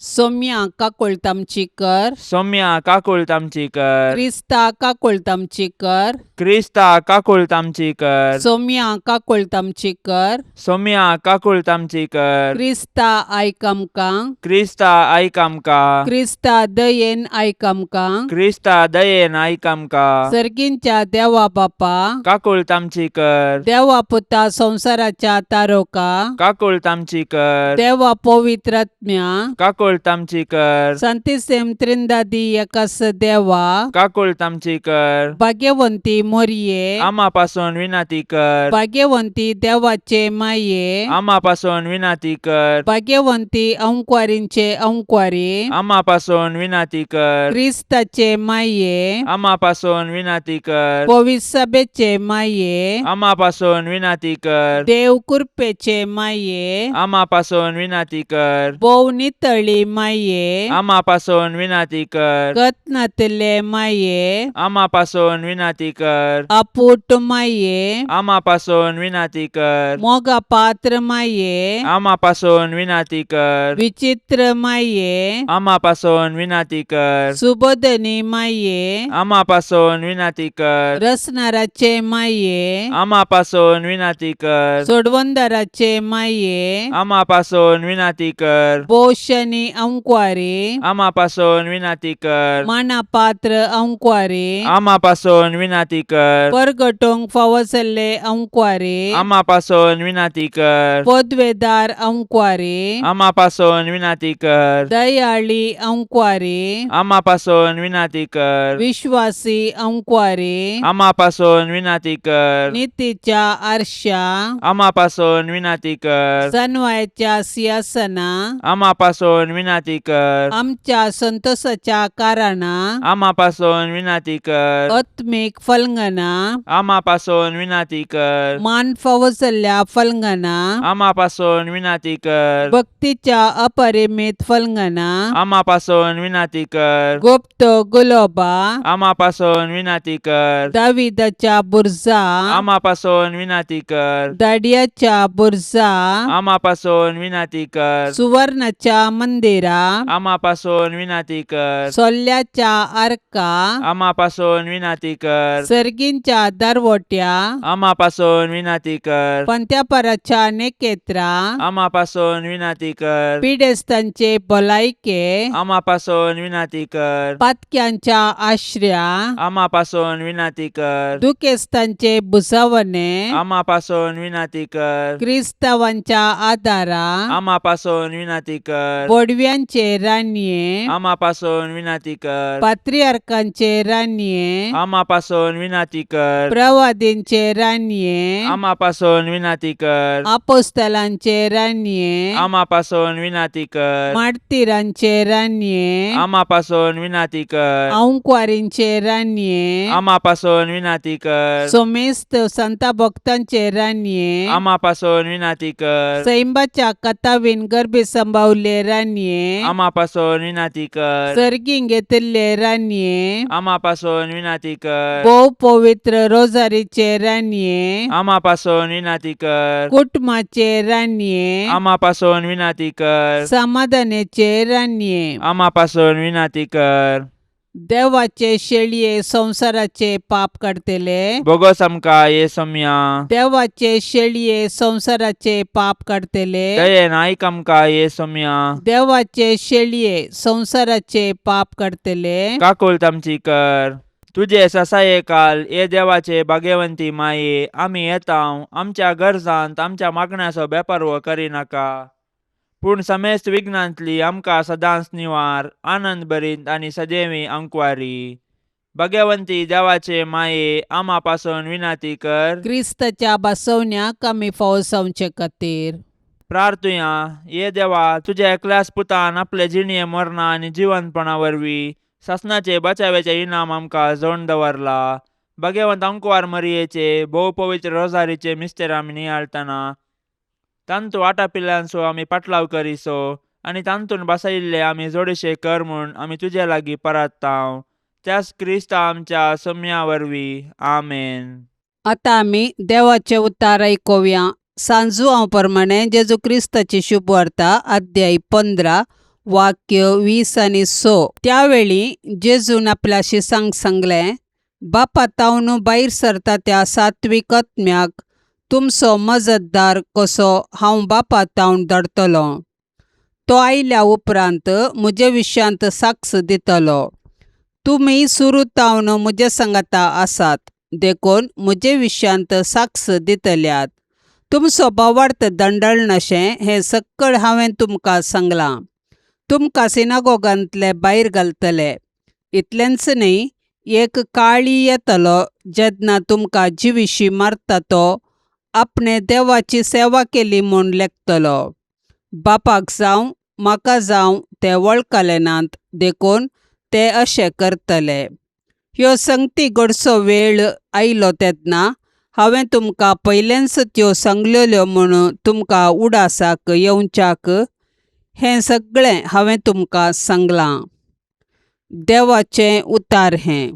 सोम्या काकुळट आमची कर. सोम्या काकुळट आमची कर. क्रिस्ता काकुळट आमची कर. क्रिस्ता काकुळट आमची कर. सोम्या काकुळट आमची कर. सोम्या काकुळट आमची कर. क्रिस्ता आयक आमकां. क्रिस्ता आयक आमकां. क्रिस्ता दयेन आयक आमकां. क्रिस्ता दयेन आयक आमकां. सर्गींच्या देवा बापा, काकुळट आमची कर. देवा पुता संवसाराच्या तारोका, काकुळट आमची कर. देवा पवित्रात्म्या, काकुळट आमची कर. सांतिसेम त्रिंदादी एकास देवा, काकुळट आमची कर. भाग्यवंती मोरये, आमा पासून विनंती कर. भाग्यवंती देवाचे माये, आमा पासून विनंती कर. भाग्यवंती अंकवारींचे अंकवारी, आमा पासून विनंती कर. क्रिस्ताचे माये, आमा पासून विनंती कर. पविसभेचे माये, आमा पासून विनंती कर. देव कृपेचे माये, आमा पासून विनंती कर. भोव नितळी दयाळी माये, आमा पासून विनाती कर. कतनातले माये, आमा पासून विनाती कर. अपूट माये, आमा पासून विनाती कर. मोगा पात्र माये, आमा पासून विनाती कर. विचित्र माये, आमा पासून विनाती कर. सुबोधनी माये, आमा पासून विनाती कर. रसनाराचे माये, आमा पासून विनाती कर. सोडवंदाराचे माये, आमा पासून विनाती कर. पोषणी अंक्वारी, आमा पासून विनाती कर. मानापात्र अंक्वारी, आमा पासून विनाती कर. परगटोंक फावसल्ले अंक्वारी, आमा पासून विनाती कर. पदवेदार अंक्वारी, आमा पासून विनाती कर. दयाळी अंक्वारी, आमा पासून विनाती कर. विश्वासी अंक्वारी, आमा पासून विनाती कर. नीतीच्या आरशा, आमा पासून विनाती कर. सनवायच्या सिंहासना, आमा पासून विनाती कर. आमच्या संतोषाच्या कारणा, आमा पासून विनाती कर. आत्मिक फलंगना, आमा पासून विनाती कर. मान फावसल्ल्या फलंगना, आमा पासून विनाती कर. भक्तीच्या अपरिमित फलंगना, आमा पासून विनाती कर. गुप्त गुलोबा, आमा पासून विनाती कर. दाविदाच्या बुरजा, आमा पासून विनाती कर. दाडियाच्या बुरजा, आमा पासून विनाती कर. सुवर्णाच्या मंदिरा, आमा पासून विनाती कर. सोल्ल्याच्या आर्का, आमा पासून विनाती कर. सर्गींच्या दरवट्या, आमा पासून विनाती कर. पंत्यापराच्या नेकेत्रा, आमा पासून विनाती कर. पिडेस्तांचे भलायके, आमा पासून विनाती कर. पातक्यांच्या आश्र्या, आमा पासून विनाती कर. दुखेस्तांचे भुजावणे, आमा पासून विनाती कर. क्रिस्तावांच्या आदारा, आमा पासून विनाती कर. बोडव्यांचे रानये, आमा पासून विनाती कर. पात्रियार्कांचे रानये, आमा पासून विनाती कर. प्रवादींचे रानये, आमा पासून विनाती कर. आपोस्तलांचे रानये, आमा पासून विनाती कर. मार्तीरांचे रानये, आमा पासून विनाती कर. अंक्वारींचे रानये, आमा पासून विनाती कर. सोमेस्त संता भक्तांचे रानये, आमा पासून विनाती कर. सैंबाच्या कथावीन गर्भे संभावले रानये, आमा पासून विनाती कर. सर्गीं घेतिल्ले रानये, आमा पासून विनाती कर. भोव पवित्र रोजारीचे रानये, आमा पासून विनाती कर. कुटुंबाचे रानये, आमा पासून विनाती कर. समाधानाचे रानये, आमा पासून विनाती कर. देवाचे शेळये संवसाराचे पाप काडतले, बोगस आमकां ये सोम्या. देवाचे शेळये संवसाराचे पाप काडतले, दयेन आयक आमकां ये सोम्या. देवाचे शेळये संवसाराचे पाप काडतले, काकुळट आमची कर. तुजे ससाये काल ये देवाचे भाग्यवंती माये, आमी येता आमच्या गरजांत आमच्या मागण्याचो बेपर्व करिनाका, पूण समेस्त विघ्नांतली आमकां सदांच निवार, आनंद भरीत आनी सदैवी अंकवारी. भाग्यवंती देवाचे माये, आमा पासून विनाती कर. क्रिस्ताच्या बसवण्याक आमी फावो जावचे खातीर. प्रार्थुया. ये देवा, तुज्या एकल्याच पुतान आपले जिणये मरणा आनी जिवंतपणा वरवीं सासणाचे बचाव्याचे इनाम आमकां जोडून दवरला. भाग्यवंत अंकवार मरियेचे भोव पवित्र रोजारीचे मिस्तेर आमी नियाळतना तांतू आटापिल्ल्यांचो आमी पाटलाव करिसो आनी तांतून बसयिल्ले आमी जोडीशे कर म्हूण आमी तुजे लागीं परात्तांव, त्याच क्रिस्ता आमच्या सोम्या वरवीं. आमेन. आतां आमी देवाचे उतार आयकुया. सांजुआंव प्रमाणे जेजू क्रिस्ताची शुभवार्ता, अध्याय 15, वाक्य 20 आनी 6. त्यावेळी जेजून आपल्याशी सांग सांगलें, बापा तावन भायर सरता त्या सात्वीक आत्म्याक तुमचो मजतदार कसो हांव बापा तावन धाडटलो. तो आयल्या उपरांत म्हजे विशयांत साक्ष दितलो. तुमी सुरू तावन म्हजे सांगाता आसात, देखून म्हजे विशयांत साक्ष दितल्यात. तुमचो भावार्थ दंडळनाशें हें सक्कड हांवें तुमकां सांगलां. तुमकां सिनागोगांतले भायर घालतले. इतलेंच न्हय, एक काळी येतलो जेन्ना तुमकां जिविशी मारता तो आपणे देवाची सेवा केली म्हूण लेखतलो. बापाक जावं म्हाका जावं ते वळखले नात, देखून ते अशें करतले. ह्यो संगती घडचो वेळ आयलो तेन्ना हांवें तुमकां पयलेंच त्यो सांगलेल्यो म्हूण तुमकां उडासाक येवच्याक हें सगळें हांवें तुमकां सांगलां. देवाचें उतार हें.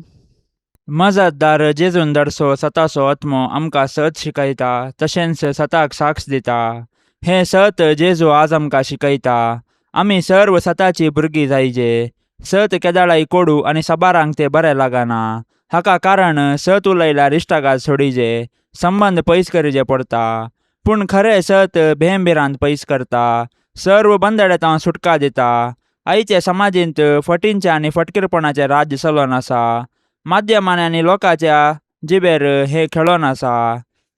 मजतदार जेजून दरसो सताचो आत्मो आमकां सत शिकयता, तशेंच सताक साक्ष दिता. हें सत जेजू आज आमकां शिकयता. आमी सर्व सताची भुरगीं जायजे. सत केदाळाय कोडू आनी साबारांक तें बरें लागना. हाका कारण सत उलयल्यार इश्टागात सोडिजे, संबंद पयस करिजे पडता. पूण खरें सत भेम भिरांत पयस करता, सर्व बंदड्यातां सुटका दिता. आयचे समाजींत फटींचें आनी फटकीरपणाचें राज्य चलोन आसा. माध्यमांनी आनी लोकांच्या जिबेर हे खेळोन आसा.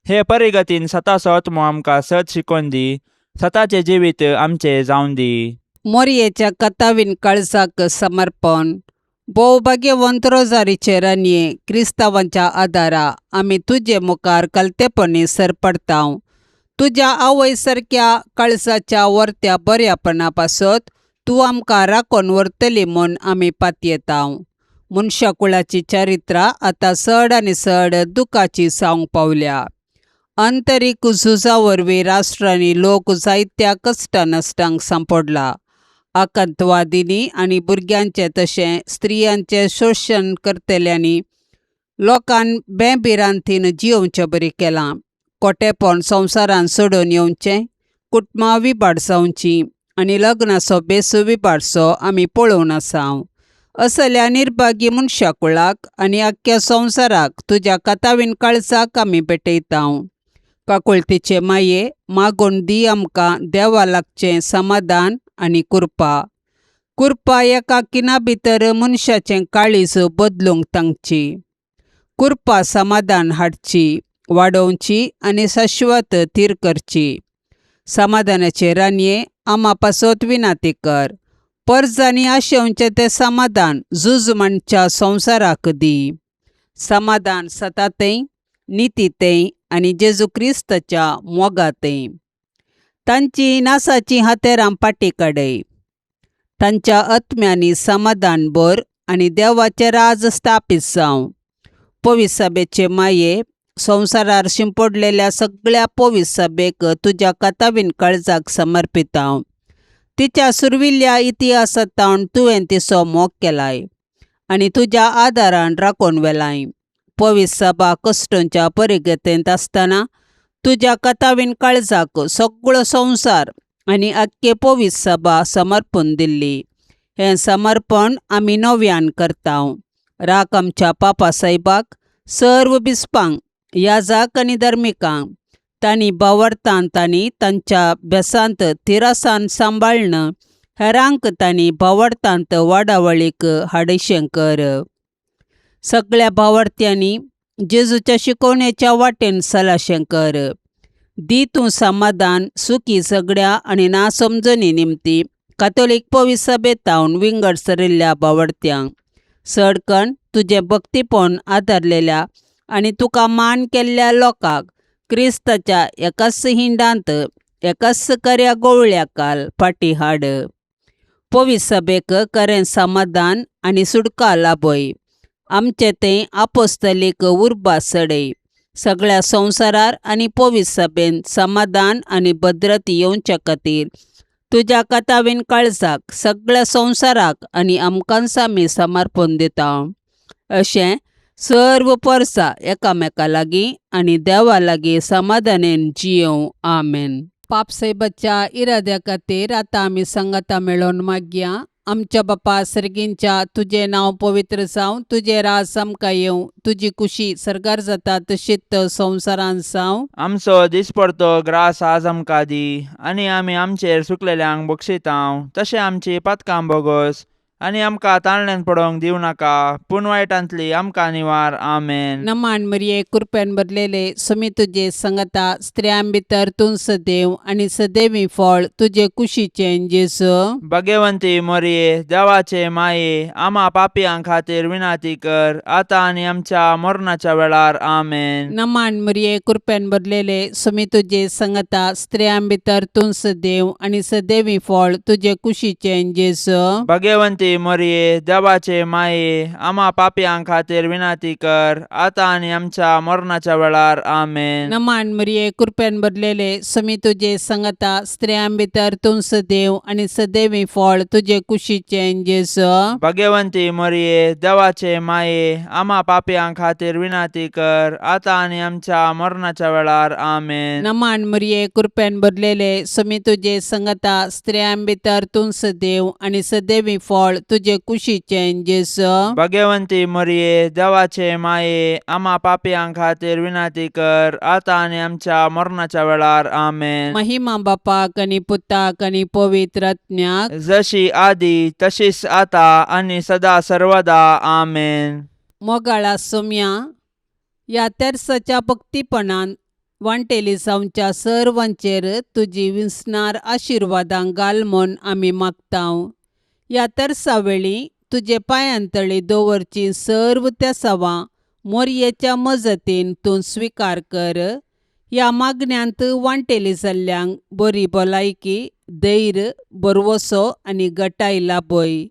हे परिगतीन सताचो आत्मो आमकां सत शिकोवन दी, सताचें जिवीत आमचें जावन दी. मोरयेच्या कथावीन काळजाक समर्पण. भोव भाग्यवंत रोजारीचे रानये, क्रिस्तांवांच्या आदारा आमी तुजे मुखार कलतेपणी सरपडतांव. तुज्या आवय सारक्या काळजाच्या वर्त्या बऱ्यापणा पासत तूं आमकां राखून व्हरतली म्हूण आमी पातयेतांव. मनशाकुळाची चरित्रां आतां चड आनी चड दुखाची जावंक पावल्या. अंतरीक झुजा वरवीं राष्ट्रांनी लोक जायत्या कश्टा नश्टांक सांपडला. आकांतवादींनी आनी भुरग्यांचें तशें स्त्रियांचें शोशण करतल्यांनी लोकान बेभिरांतीन जियोवचें बरी केलां. कोटेपण संवसारान सोडून येवचें, कुटुंबां विबाड जावचीं आनी लग्नाचो बेसू विबाडचो आमी पळोवन आसाव. असल्या निर्भागी मनशाकुळाक आनी आख्ख्या संवसाराक तुज्या कथावीन काळजाक आमी भेटयतांव. काकुळतीचे माये, मागून दी आमकां देवा लागचें समाधान आनी कृपा. कृपा एका खिणा भितर मनशाचें काळीज बदलूंक तांकची. कृपा समाधान हाडची, वाडोवची आनी शाश्वत थीर करची. समाधानाचे रानये, आमा पासत विनाती कर. परजांनी आशेवचें तें समाधान झूज मांडच्या संवसाराक दी. समाधान सतातय, नितीतय आनी जेजू क्रिस्ताच्या मोगातय. तांची नासाचीं हातेरां फाटीं काडय. तांच्या आत्म्यांनी समाधान भर आनी देवाचें राज स्थापीत जावं. पवित्र सभेचे माये, संवसारार शिंपडलेल्या सगळ्या पवित्र सभेक तुज्या कथावीन काळजाक समर्पितांव. तिच्या सुरविल्ल्या इतिहासांत तुवें तिचो मोग केलाय आनी तुज्या आदारान राखून व्हेलाय. पवित्र सभा कश्टांच्या परिगतेंत आसतना तुज्या कथावीन काळजाक सगळो संवसार आनी आख्खे पवित्र सभा समर्पून दिल्ली. हें समर्पण आमी नव्यान करतांव. राख आमच्या पापा सायबाक, सर्व बिस्पांक, याजाक आनी धर्मिकांक, तांणी भावार्थांत आनी तांच्या भेसांत थिरासान सांबाळ्ळन हेरांक तांणी भावार्थांत वाडावळीक हाडशें कर. सगळ्या भावार्थ्यांनी जेजूच्या शिकवणेच्या वाटेन चलाशें कर. दी तूं समाधान सुखी सगळ्या आनी ना समजणी निमती कातोलीक पवित्र सभेतावन विंगड सरिल्ल्या भावार्थ्यांक, चडकन तुजें भक्तीपण आदारलेल्या आनी तुका मान केल्ल्या लोकांक क्रिस्ताच्या एकाच हिंडांत एकाच कर्या गोवळ्याकाल फाटीं हाड. पवित्र सभेक खरें समाधान आनी सुटका लाभय. आमचें तें आपोस्तलीक उर्बा चडय. सगळ्या संवसारार आनी पवित्र सभेंत समाधान आनी भद्रत येवचे खातीर तुज्या कथावीन काळजाक, सगळ्या संवसाराक आनी आमकांच आमी समर्पण दिता. अशें सर्व परसा एकामेका लागीं आनी देवा लागीं समाधानेन जियोवं. आमेन. पाप सायबाच्या इराद्या खातीर आतां आमी सांगाता मेळोवन मागया. आमच्या बापा सर्गींच्या, तुजें नांव पवित्र जावं, तुजें राज आमकां येवं, तुजी कुशी सर्गार जाता तशीच संवसारांत जावं. आमचो दिसपडतो ग्रास आज आमकां दी, आनी आमी आमचेर सुकलेल्यांक बक्षितांव तशें आमची पातकां बोगोस, आनी आमकां ताळण्यान पडोवंक दिवं नाका, पूण वायटांतली आमकां निवार. आमेन. नमान मरिये, कृपेन भरलेले, सुमी तुजे संगता, स्त्रियां भितर तूं सदैव आनी सदैवी फळ तुजे कुशीचें जेजू. भगवंती मोरये, देवाचे माये, आमा पापयां खातीर विनाती कर, आतां आनी आमच्या मरणाच्या वेळार. आमेन. नमान मरिये, कृपेन भरलेले, सुमी तुजे संगता, स्त्रियां भितर तूं सदैव आनी सदैवी फळ तुजे कुशीचें जेजू. भगवंती भगेवंती मोरये, देवाचे माये, आमा पापयां खातीर विनंती कर, आतां आनी आमच्या मरणाच्या वेळार. आमेन. नमान मरिये, कृपेन भरलेले, समी तुजे संगता, स्त्रियां भितर तूं सदैव आनी सदैवी फळ तुजे कुशीचें जेजू. भगवंती मोरये, देवाचे माये, आमा पापयां खातीर विनंती कर, आतां आनी आमच्या मरणाच्या वेळार. आमेन. नमान मरिये, कृपेन भरलेले, समी तुजे संगता, स्त्रियां भितर तूं सदैव आनी सदैवी फळ तुजे कुशीचें जेजू. भगवंती मोरये, देवाचे माये, आमा पापयां खातीर विनंती कर, आतां आनी आमच्या मरणाच्या वेळार. आमेन. महिमा बापाक आनी पुताक आनी पवित्र आत्म्याक, जशी आदी तशीच आता आनी सदा सर्वदा. आमेन. मोगाळा सोम्या, ह्या तेर्साच्या भक्तीपणान वांटेली जावच्या सर्वांचेर तुजी विसणार आशिर्वादां घाल म्हूण आमी मागतांव. ह्या तेर्सा वेळी तुजे पांयांतळी दवरचीं सर्व तेसावां मोरयेच्या मजतीन तूं स्विकार कर. ह्या मागण्यांत वांटेली जाल्ल्यांक बरी भलायकी, धैर्य, भरवसो आनी गटाय लाभय.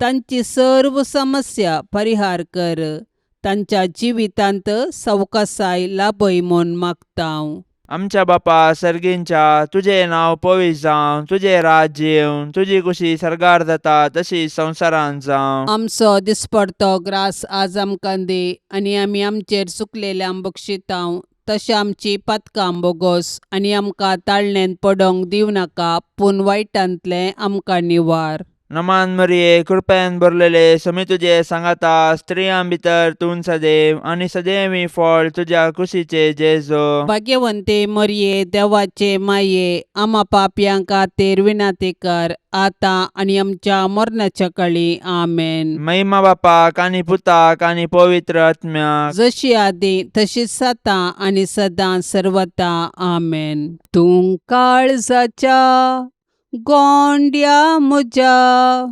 तांची सर्व समस्या परिहार कर. तांच्या जिवितांत सवकासाय लाभय म्हूण मागतांव. आमच्या बापा सर्गींच्या, तुजें नांव पवित्र जावं, तुजें राज्य येवं, तुजी कुशी सर्गार जाता तशी संवसारांत जावं. आमचो दिसपडतो ग्रास आज आमकां दी आनी आमी आमचेर चुकलेल्यांक बक्षितांव तशें आमची पातकां बोगोस आनी आमकां ताळणेंत पडोंक दिवं नाका, पूण वायटांतलें आमकां निवार. नमान मरिये, कृपेन भरलेले, समी तुजे सांगाता, स्त्रियां भितर तूं सदैव आनी सदैवी फळ तुज्या कुशीचे जेजो. भाग्यवंते मरिये, देवाचे माये, आमा पापयां खातीर विनंती कर, आतां आनी आमच्या मरणाच्या कळी. आमेन. महिमा बापाक आनी पुताक आनी पवित्र आत्म्याक, जशी आदी तशीच आतां आनी सदां सर्वता. आमेन. तूं काळजाच्या गोंड्या म्हज्या,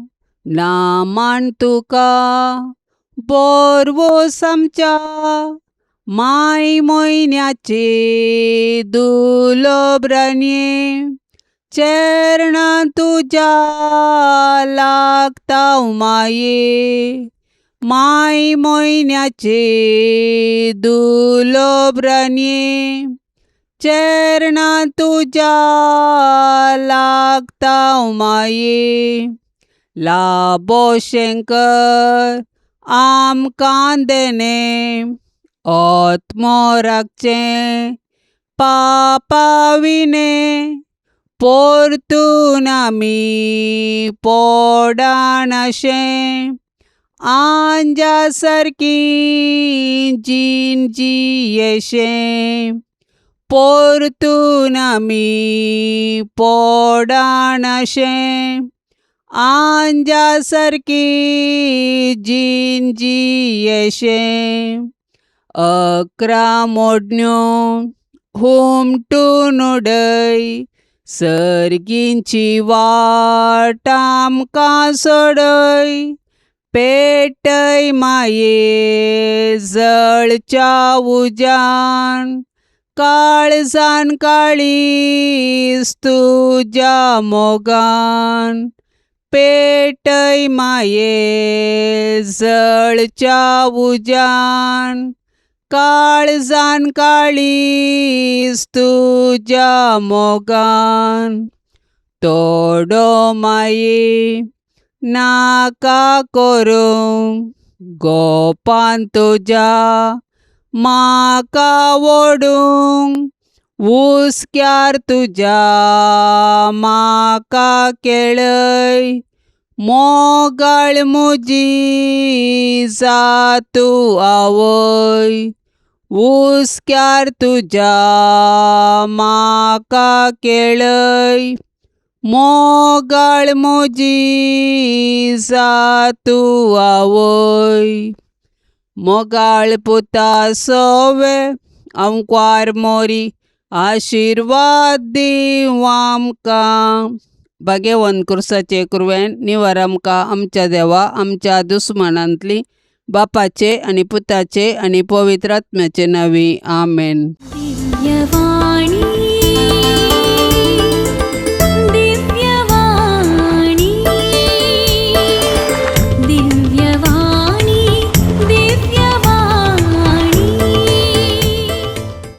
नामान तुका बोरवोस आमच्या माय म्हयन्याचे दुलोब्रांनी, चरणां तुज्या लागता माये. माय म्हयन्याचे दुलोब्रांनी, चरणां तुज्या लागता माये. लाबो शंकर आमकां देणे, आत्मो राखचें पापा विणे, परतून आमी पोडानाशें आंजा सारकी जीण जियेशें, परतून आमी पोडानाशें आंजा सारकी जीण जियेशें. 11 मोडण्यो हुमटून उडय, सर्गींची वाट आमकां सोडय, पेटय माये जळच्या उज्यान, काळजान काळीज तुज्या मोगान, पेटय माये जळच्या उज्यान, काळजान काळीज तुज्या मोगान. तोडो माये नाका करूंक, गोपान तुज्या म्हाका ओडूंक, हुस्क्यार तुज्या म्हाका केळय, मोगाळ म्हजी जा तूं आवय, हुस्क्यार तुज्या म्हाका केळय, मोगाळ म्हजी जा तूं आवय. मोगाळ पुता सोवे आंकवार मोरी, आशिर्वाद दीवं आमकां. भाग्यवंत कुर्साचे कुरवेन निवार आमकां आमच्या देवा आमच्या दुस्मानांतली, बापाचे आनी पुताचे आनी पवित्र आत्म्याचे नांवी. आमेन. दिव्यवाणी.